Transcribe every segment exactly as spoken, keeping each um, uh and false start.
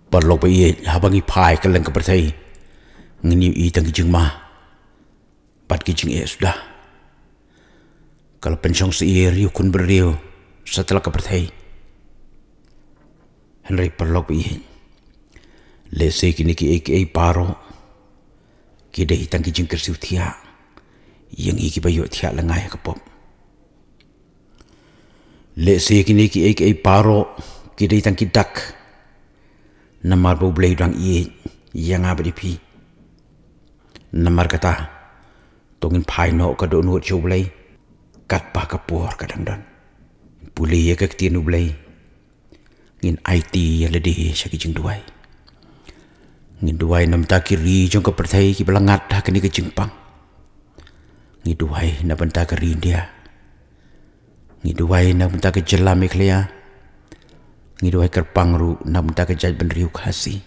Paralok ba ïeit, haba ngi phai kylleng ka pyrthei, ngin ïohi tang ki jingma bad ki jingeh suda. Ka la pynshong syier ïa u khun briew satlak ka pyrthei. Hynrei paralok ba ïeit, lehse kine kiei kiei baroh ki dei tang ki jingkyrsiew thiah ïa ngi kiba ïohthiah lyngngai ha ka pop. Lehse kine kiei kiei baroh ki dei tang ki dak, namar ba U Blei u dang ïeit ïa nga bad ïa phi. Namar kata, to ngin phai noh ka dohnud sha U Blei katba ka por ka dang don. Pule ïa ka ktien U Blei. Ngin aiti ïa lade sha ki jingduwai. Ngin duwai na bynta ki ri jong ka pyrthei kiba la ngat ha kane ka jingpang. Ngi duwai na bynta ka ri India. Ngi duwai na bynta ka jylla Meghalaya. Ngi duwai kyrpang ruh na bynta ka jaitbynriew Khasi.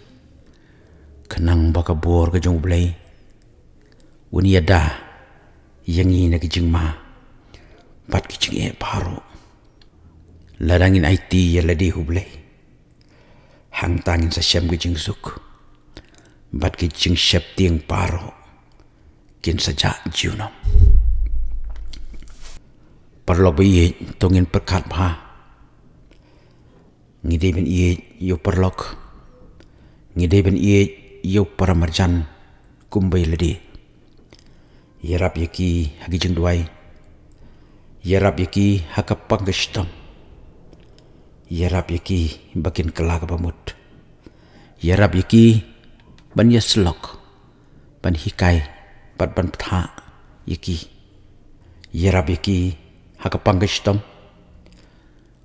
Khnang ba ka bor ka jong U Blei un ïada ïa ngi na ki jingma bad ki jingeh baroh. Lada ngin aiti ïa lade ha U Blei, hangta ngin sa shem ki jingsuk bad ki jingsheptieng baroh kin sa jah junom. Paralok ba ïeit, to ngin pyrkhat bha. Ngi dei ban ïeit ïa u paralok. Ngi dei ban ïeit ïa u paramarjan kumba ïa lade. Ïarap ïa ki ha ki jingduwai. Ïarap ïa ki ha ka pang ka shitom. Ïarap ïa ki ba kin kylla kaba mut. Ïarap ïa ki ban ïasyllok, ban hikai bad ban bthah ïa ki. Ïarap ïa ki ha ka pang ka shitom.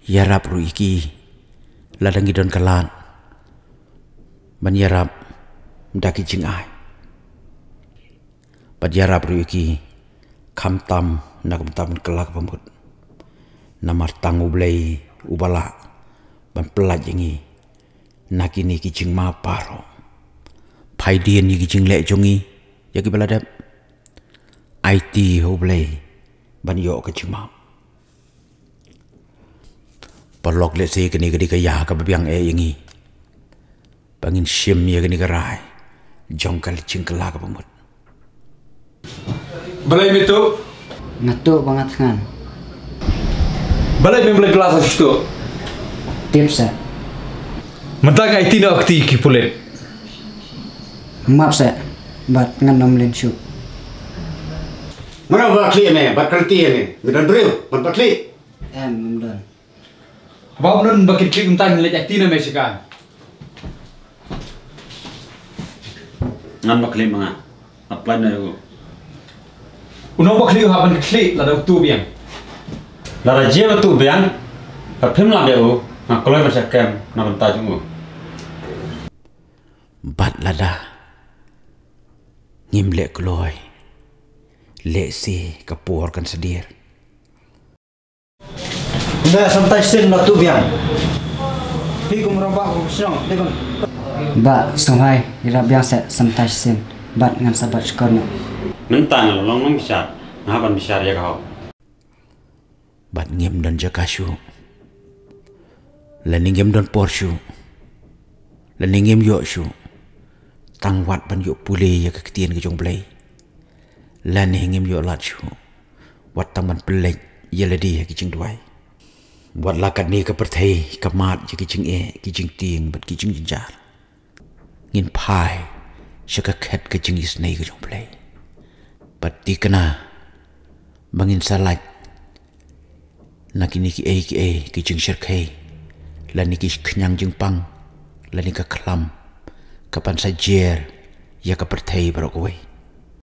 Ïarap ruh ïa ki lada ngi don ka lad ban ïarap da ki jingai. Bad ïarap ruh ïa ki khamtam na ka bynta ban kylla kaba mut. Namar tang U Blei uba lah ban pyllait ïa ngi na kine ki jingma baroh. Phai dien ïa ki jingleh jong ngi ïa kiba la dep. Aiti ha U Blei ban ïoh ka jingmap. Paralok, lehse kane ka dei ka ïa kaba biang eh ïa ngi ba ngin shim ïa kane ka rai jong ka jingkylla kaba mut. Balei me tuh? Nga tuh ba nga thngan. Balei mem leit bylla sa shuh? Tip seh. Mynta nga aiti noh ha kti ki pulit. Map seh, bad ngan ym leit shuh. Mano ba khlieh ne, bad ka lynti ne, me don briew ban ba khlieh? Em, ym don. Ba ym don ba kin khlieh mynta ngan leit aiti noh me sha ka. Ngan ba khlieh ma nga. Apply na u. U nong ba khlieh u hap ban khlieh lada u tuh biang. Lada jia ba tuh biang, ka phim lap ïa u, nga kloi ban shah kem na bynta jong u. Bad lada ngim leh kloi, lehse ka por kan sa dier. Ba samtai shisien la tuh biang. Phi kum rangbah ka shnong, dei bang. Bah, sngewbha ïarap biang seh samtai shisien bad ngan sa bat shkor noh. Mynta nga la long nongbishar, nga hap ban bishar ïa ka hok. Bad ngim don jaka shuh, lane ngim don por shuh, lane ngim ïoh shuh tang wat ban ïoh pule ïa ka ktien ka jong U Blei, lane ngim ïoh lad shuh wat tang ban pynleit ïa lade ha ki jingduwai. Wat la katne ka pyrthei ka mad ïa ki jingeh, ki jingtieng bad ki jingjynjar, ngin phai sha ka khet ka jingisynei ka jong U Blei. Bad thikna ba ngin sa lait na kine kiei kiei ki jingshyrkhei, lane ki khñiang jingpang, lane ka khlam ka ban sa jer ïa ka pyrthei baroh kawei.